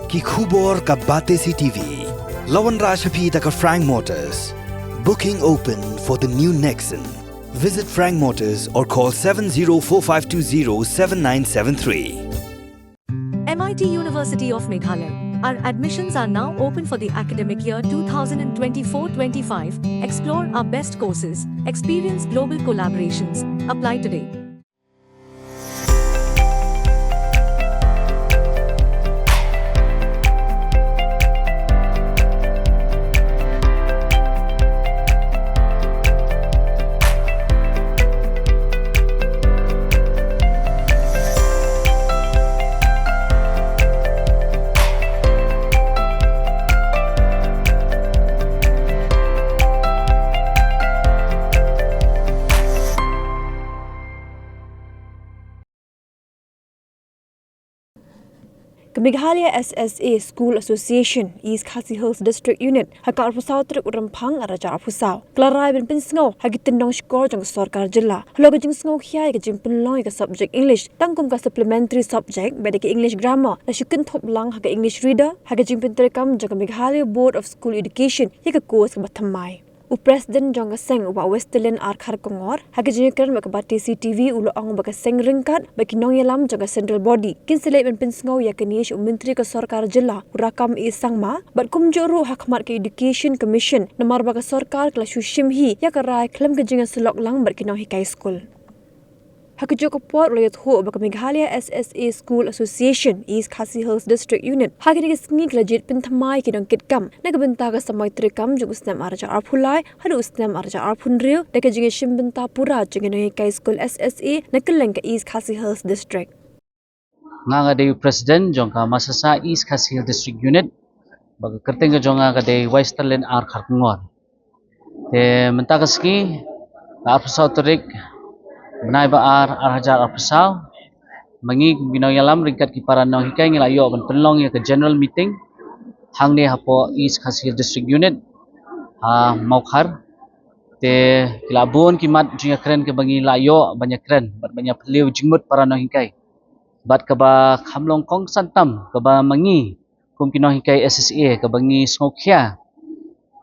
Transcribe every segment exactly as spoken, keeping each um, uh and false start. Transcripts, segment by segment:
Ki khubor ka Batesi T V. La wanrah sha phi da ka Frank Motors. Booking open for the new Nexon. Visit Frank Motors or call seven zero four five two zero seven nine seven three. M I T University of Meghalaya. Our admissions are now open for the academic year two thousand twenty-four twenty-five. Explore our best courses, experience global collaborations. Apply today. Ka Meghalaya S S A School Association, East Khasi Hills District Unit, ha ka arphew saw tarik u Rymphang arhajar arphew saw, ka la rai ban pynsngew ha ki tyndong shkor jong ka sorkar jylla halor ka jingsngewkhia ïa ka jingpynlong ïa ka subject English tang kum ka supplementary subject bad ïa ka English grammar, la shu kynthup lang ha ka English reader ha ka jingpyntreikam jong ka Meghalaya Board of School Education ïa ka course kaba thymmai. U President jong ka seng, u Bah Westerlin R Kharkongor, ha ka jingïakren bad ka Batesi T V u la ong ba ka seng ryngkat bad ki nongïalam jong ka Central Body kin sa leit ban pynsngew ïa kane sha u Myntri ka sorkar jylla, u Rakkam A Sangma, bad kumjuh ruh ha khmat ka Education Commission, namar ba ka sorkar ka la shu shim hi ïa ka rai khlem ka jingïasyllok lang bad ki nonghikai skul. Ha kajuh ka por u la ïathuh ba ka Meghalaya S S A School Association, East Khasi Hills District Unit, ha kine ki sngi ka la jied pynthymmai ki nongkitkam na ka bynta ka samoi treikam jong u snem arhajar arphew lai haduh u snem arhajar arphew hynriew da ka jingïashim bynta pura jong ki nonghikai skul S S A na kylleng ka East Khasi Hills District. Nga nga dei u President jong ka MASASA East Khasi Hills District Unit, ba ka kyrteng ka jong nga ka dei Westerlin R Kharkongor. Te mynta ka sngi, ka arphew saw tarik bnai ba ar, arhajar arphew saw, ma ngi kum ki nongïalam ryngkat ki para nonghikai ngi la ïoh ban pynlong ïa ka general meeting hangne hapoh East Khasi Hills District Unit ha Mawkhar. Te ki la bun ki mat jingïakren kaba ngi la ïoh ban ïakren bad ban ïaphylliew jingmut para nonghikai. Bad kaba kham long kongsan tam kaba ma ngi kum ki nonghikai S S A kaba ngi sngewkhia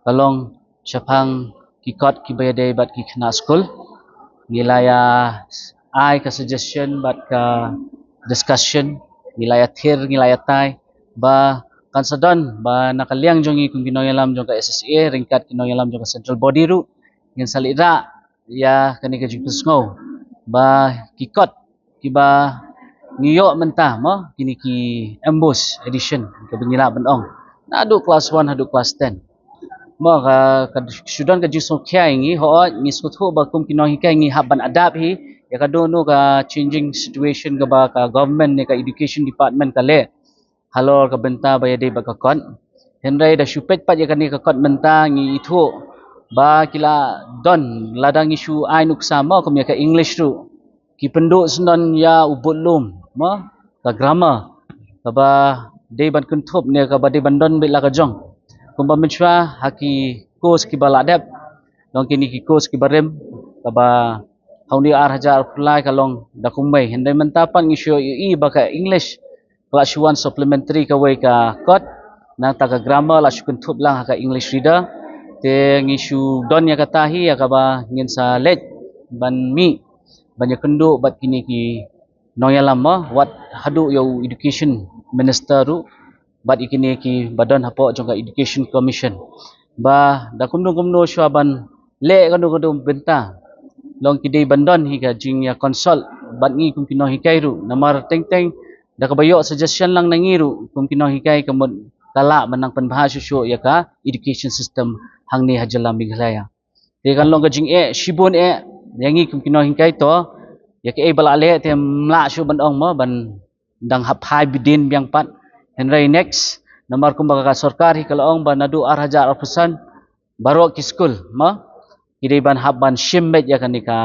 ka long shaphang ki kot kiba ïadei bad ki khynnah skul. Ngi la ïa ai ka suggestion bad ka discussion, ngi la ïa thir, ngi la ïa tai ba kan sa don ba na ka liang jong ngi kum ki nongïalam jong ka S S A ryngkat ki nongïalam jong ka Central Body ruh ngin sa leit rah ïa kane ka jingpynsngew ba ki kot kiba ngi ïoh mynta mo, kine ki MBOSE edition kaba ngi lah ban ong naduh class one haduh class ten. Mo ka, ka shu don ka jingsngewkhia ïa ngi, hooid ngi sngewthuh ba kum ki nonghikai ngi hap ban adapt hi ïa ka dohnud ka changing situation kaba ka government ne ka education department ka leh halor ka bynta ba ïadei bad ka kot. Hynrei da shu peit pat ïa kane ka kot mynta ngi ithuh ba ki la don, lada ngi shu ai nuksa mo kum ïa ka English ruh, ki pynduh syndon ïa u budlum mo, ka grammar kaba dei ban kynthup ne kaba dei ban don beit la ka jong. Kumba mynshuwa ha ki course kiba la dep, long kine ki course kiba rim, kaba ha une u arhajar arphew lai ka long da kumwei. Hynrei mynta pat ngi shu ïohi ba ka English ka la shu wan supplementary kawei ka kot, nangta ka grammar la shu kynthup lang ha ka English reader. Te ngi shu don ïa kata hi ïa kaba ngin sa leit ban mih ban ïakynduh bad kine ki nongïalam mo, wat haduh ïa u education minister ruh bad ïa kine kiba don hapoh jong ka Education Commission ba da kumno kumno shuwa ban leh kano kano bynta, long ki dei ban don hi ka jingïa consult bad ngi kum ki nonghikai ruh, namar teng teng da kaba ïoh suggestion lang na ngi ruh kum ki nonghikai ka mut ka lah ban nang pynbha shuh shuh ïa ka education system hangne ha jylla Meghalaya. Te kan long ka jingeh shibun eh ïa ngi kum ki nonghikai, to ïa kaei ba la leh te ym lah shuh ban ong mo ban dang hap phai beit dien biang pat. Hynrei next, namar kumba ka sorkar hi ka la ong ba naduh arhajar arphew san baroh ki skul mo ki dei ban hap ban shim beit ïa kane ka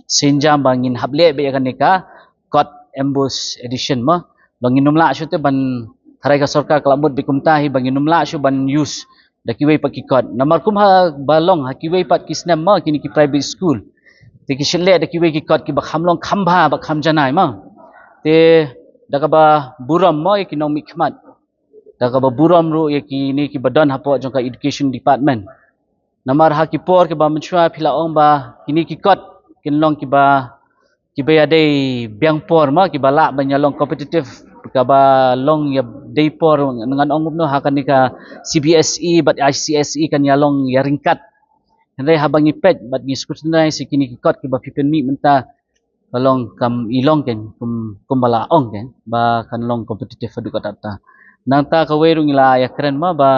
sienjam ba ngin hap leh beit ïa kane ka kot MBOSE edition mo. Ba ngin ym lah shuh te ban, tharai ka sorkar ka la mut beit kumta hi, ba ngin ym lah shuh ban use da kiwei pat ki kot. Namar kum ha ba long ha kiwei pat ki snem mo kine ki private school te ki shim leh da kiwei ki kot kiba kham long kham bha bad kham janai mo. Te da kaba burom mo ïa ki nongmihkhmat Da kaba burom ruh ïa kine kiba don hapoh jong ka education department. Namar ha ki por kiba mynshuwa phi la ong ba kine ki kot kin long kiba kiba ïa dei biang por ma kiba lah ban ïa long competitive kaba long ïa dei por ngan ong kumno ha kane ka C B S E bad I C S E kan ïa long ïa ryngkat. Hynrei haba ngi peit bad ngi scrutinize ïa kine ki kot kiba phi pynmih mynta ka long kam i long kein kum kumba la ong kein ba kan long competitive haduh katta. Nangta kawei ruh ngi la ïa kren ma ba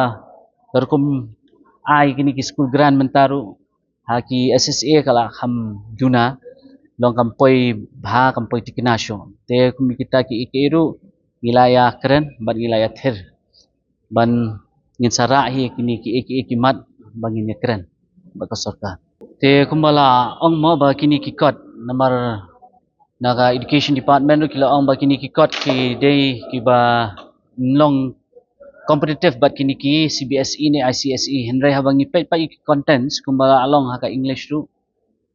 ka rukom ai kine ki school grant mynta ruh ha ki S S A ka la kham duna long kam poi bha kam poi tikna shuh. Te kum kita ki ei ki ei ruh ngi la ïa kren bad ngi la ïa thir ban ngin sa rah hi kine ki ei ki ei ki mat ba ngin ïa kren bad ka sorkar. Te kumba la ong mo ba kine ki kot namar na ka education department ruh ki la ong ba kine ki kot ki dei kiba long competitive bad kine ki C B S E ne I C S E. Hynrei haba ngi peit pat ïa ki contents kumba la long ha ka English ruh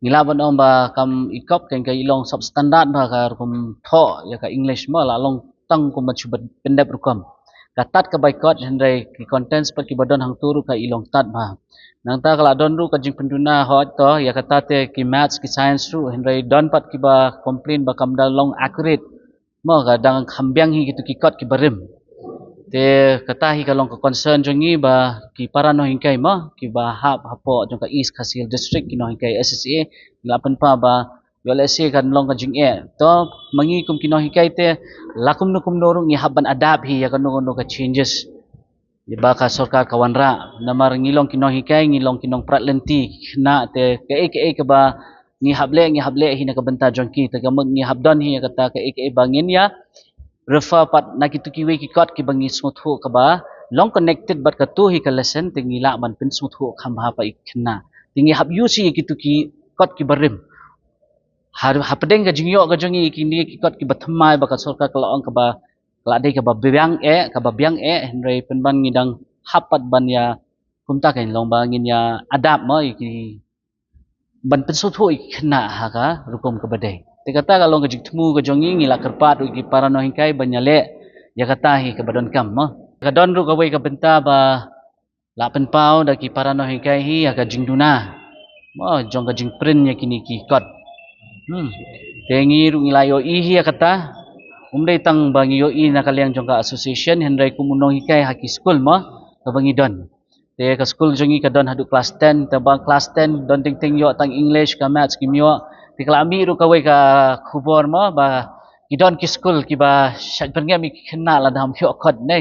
ngi lah ban ong ba kam i kot kein ka i long substandard ba ka rukom thoh ïa ka English ma la long tang kum ban shu pyndep rukom. Ka tad kaba i kot hynrei ki contents pat kiba don hangto ruh ka i long tad bha. Nangta ka la don ruh ka jingpynduna hoi to ïa kata te ki maths ki science ruh hynrei don pat kiba complain ba kam da long accurate. Mo ka dang kham biang hi kitu ki kot kiba rim. Te kata hi ka long ka concern jong ngi ba ki para nonghikai mo kiba hap hapoh jong ka East Khasi Hills District ki nonghikai S S A ngi la pynpaw ba ïoh lehse kan long ka jingeh. To ma ngi kum ki nonghikai te la kumno kumno ruh ngi hap ban adapt hi ïa kano kano ka changes. Ïa ba ka sorkar ka wanrah namar ngi long ki nonghikai ngi long ki nongprat lynti khynnah te kaei kaei kaba ngi hap leh ngi hap leh hi na ka bynta jong ki te ka mut ngi hap don hi ïa kata kaei kaei ba ngin ïa refer pat na kitu kiwei ki kot kiba ngi sngewthuh kaba long connected bad katu hi ka lesson te ngi lah ban pynsngewthuh kham bha pat ïa ki khynnah te ngi hap use hi ïa kitu ki kot kiba rim. Ha hapdeng ka jingïoh ka jong ngi kine ki kot kiba thymmai ba ka sorkar ka la ong kaba ka la dei kaba biang eh kaba biang eh hynrei pynban ngi dang hap pat ban ïa kumta kein long ba ngin ïa adapt mo ïa ki ban pynsngewthuh ïa ki khynnah ha ka rukom kaba dei. Te kata ka long ka jingthmu ka jong ngi ngi la kyrpad ruh ïa ki para nonghikai ban ïaleh ïa kata hi kaba donkam mo. Ka don ruh kawei ka bynta ba la pynpaw da ki para nonghikai hi ïa ka jingduna mo jong ka jingprint ïa kine ki kot. Hmm. Te ngi ruh ngi la ïohi hi ïa kata. Um dei tang ba ngi ïohi na ka liang jong ka association hynrei kum u nonghikai ha ki skul mo kaba ngi don. Te ka skul jong ngi ka don haduh klas ten te ba klas ten don teng teng ïoh tang English ka maths kim ïoh. Te ka la mih ruh kawei ka khubor mo ba ki don ki skul kiba shait byrngem ïa ki khynnah lada ym ïoh kot ne.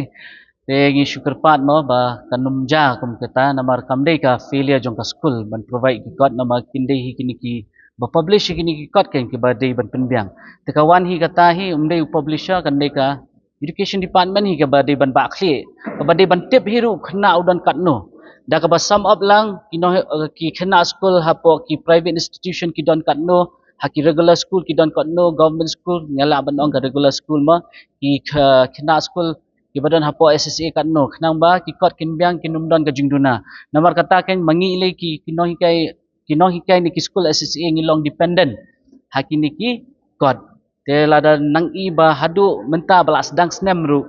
Te ngi shu kyrpad mo ba kan ym jia kum kata namar kam dei ka failure jong ka skul ban provide ki kot namar kin dei hi kine kiba publish hi kine ki kot kein kiba dei ban pynbiang. Te ka wan hi kata hi um dei u publisher kan dei ka education department hi kaba dei ban bah khlieh kaba dei ban tip hi ruh khynnah u don katno. Da kaba sum up lang ki nong ki khynnah skul hapoh ki private institution ki don katno ha ki regular school ki don katno government school ngi lah ban ong ka regular school mo ki khynnah skul kiba don hapoh S S A katno khnang ba ki kot kin biang kin ym don ka jingduna. Namar kata kein ma ngi lei ki ki nonghikai ki nonghikai ne ki skul S S A ngi long dependent ha kine ki kot. Te lada nang i ba haduh mynta ba la sdang snem ruh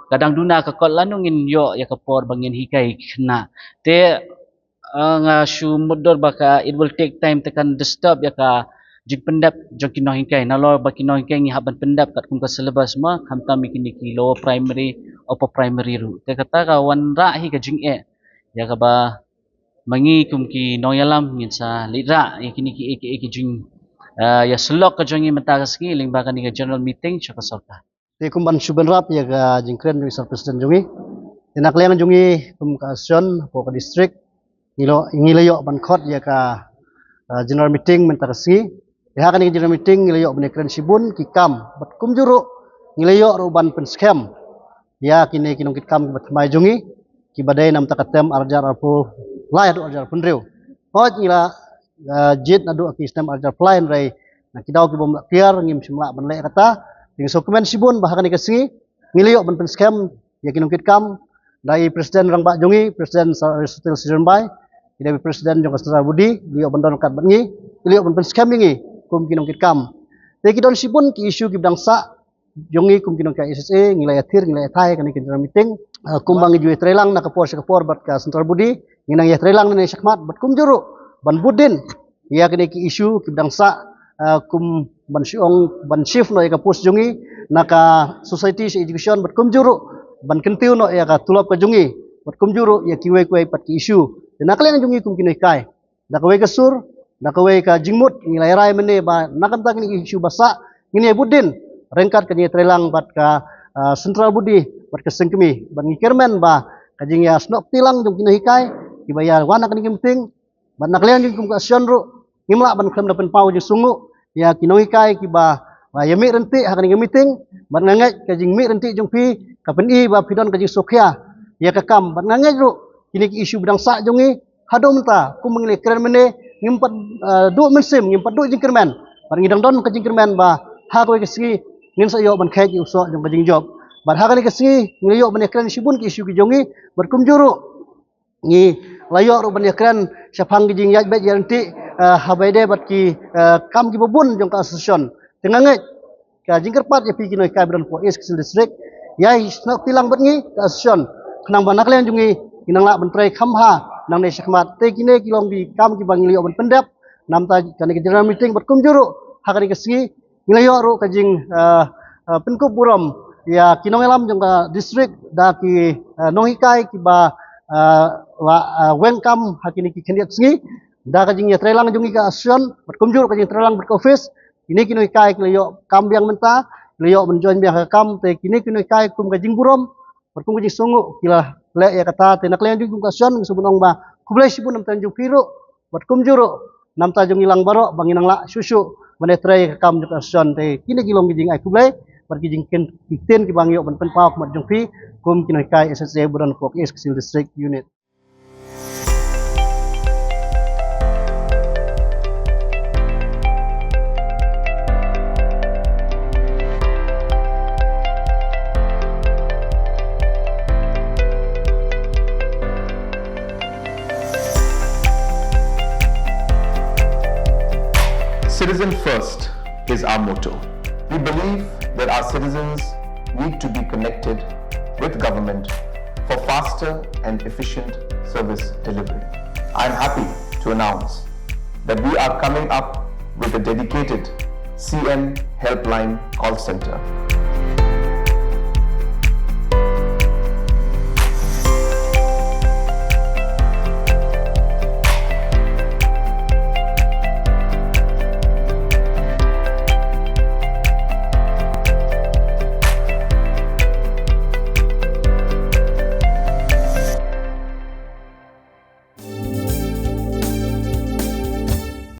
ka dang duna ka kot lano ngin ïoh ïa ka por ba ngin hikai ki khynnah. Te nga shu mutdur ba ka it will take time te kan disturb ïa ka jingpyndep jong ki nonghikai nalor ba ki nonghikai ngi hap ban pyndep katkum ka syllabus ma khamtam ïa kine ki lower primary upper primary ruh. Te kata ka wanrah hi ka jingeh ïa kaba ma ngi kum ki nongïalam ngin sa leit rah ïa kine ki ei ki ei ki jing ïa syllok ka jong ngi mynta ka sngi lyngba kane ka general meeting sha ka sorkar. Te kum ban shu bynrap ïa ka jingkren jong i sir president jong ngi. Te na ka liang jong ngi kum ka association hapoh ka district ngi la ïoh ban khot ïa ka general meeting mynta ka sngi. Te ha kane ka general meeting ngi la ïoh ban kren shibun ki kam bad kumjuh ruh ngi la ïoh ruh ban pynskhem ïa kine ki nongkitkam kiba thymmai jong ngi kiba dei na mynta ka term arhajar arphew lai haduh arhajar arphew hynriew. Hooid ngi la jied naduh ki snem arhajar arphew lai hynrei na ki daw ki bym lah clear ngim shym lah ban leh kata. Te ngi sngewkmen shibun ba ha kane ka sngi ngi la ïoh ban pynskhem ïa ki nongkitkam da i president rangbah jong ngi president Sir Aristotle Sijrembai, i da i president jong ka Central Body, la ïoh ban don ryngkat bad ngi, la ïoh ban pynskhem ïa ngi kum ki nongkitkam. Te ki don shibun ki issue kiba dang sah jong ngi kum ki nongkitkam S S A ngi la ïathir ngi la ïathai kane ka general meeting. Uh, kumba ngi ju ïatreilang na ka por sha ka por bad ka central body, ngi nang ïatreilang nangne shakhmat bad kumjuh ruh ban bud dien ïa kine ki issue kiba dang sah, uh, kum ban shu ong ban shift noh ïa ka post jong ngi na ka society sha education bad kumjuh ruh ban kyntiew noh ïa ka tulop ka jong ngi bad kumjuh ruh ïa kiwei kiwei pat ki issue. Te na ka liang jong ngi kum ki nonghikai, da kawei ka sur, da kawei ka jingmut, ngi la ïarai mynne ba na ka bynta kine ki issue ba sah ngin ïa bud dien ryngkat ka jingïatreilang bad ka, uh, central body bad ka seng kmie bad ngi kyrmen ba ka jingïasnoh kti lang jong ki nonghikai kiba ïa wan ha kane ka meeting bad na ka liang jong ngi kum ka association ruh ngim lah ban khlem da pynpaw jingsngewnguh ïa ki nonghikai kiba, ba ïa mih ryntih ha kane ka meeting bad nga ngeit ka jingmih ryntih jong phi ka pyni ba phi don ka jingsngewkhia ïa ka kam bad nga ngeit ruh kine ki issue ba dang sah jong ngi haduh mynta kum ngi la kren mynne ngim pat, uh, duh mynsiem, ngim pat duh jingkyrmen bad ngi dang don ka jingkyrmen ba ha kawei ka sngi ngin sa ïoh ban kheit ïa u soh jong ka jingjop bad ha kane ka sngi ngi la ïoh ban ïakren shibun ki issue ki jong ngi bad kumjuh ruh ngi la ïoh ruh ban ïakren shaphang ki jingïaid beit ïaid ryntih, uh, ha ba ïadei bad ki, uh, kam kiba bun jong ka association. Te nga ngeit ka jingkyrpad ïa phi ki nonghikai ba don hapoh East Khasi Hills District, ïai snoh kti lang bad ngi ka association khnang ba na ka liang jong ngi ngi nang lah ban trei kham bha nangne shakhmat. Te kine ki long ki kam kiba ngi la ïoh ban pyndep na ka bynta kane ka general meeting bad kumjuh ruh ha kane ka sngi ngi la ïoh ruh ka jing, uh, uh, pynkup burom ïa ki nongïalam jong ka district da ki, uh, nonghikai kiba, uh, la, uh, weng kam ha kine ki khyndiat sngi da ka jingïatreilang jong ngi ka association bad kumjuh ruh ka jingtreilang bad ka office. Kine ki nonghikai ki la ïoh kam biang mynta, ki la ïoh ban join biang ha ka kam. Te kine ki nonghikai kum ka jingburom bad kum ka jingsngewnguh ki la leh ïa kata. Te na ka liang jong ngi kum ka association ngi sngewbha ban ong ba khublei shibun na ka bynta jong phi ruh bad kumjuh ruh na ka bynta jong ngi lang baroh ba ngin nang lah shuh shuh ban ïatrei ïa ka kam jong ka association. Te kine ki long ki jingai khublei bad ki jingkren ki ktien kiba ngi ïoh ban pynpaw khmat jong phi kum ki nonghikai S H A ba don hapoh East Khasi Hills District Unit. Citizen first is our motto. We believe that our citizens need to be connected with government for faster and efficient service delivery. I am happy to announce that we are coming up with a dedicated C M Helpline call center.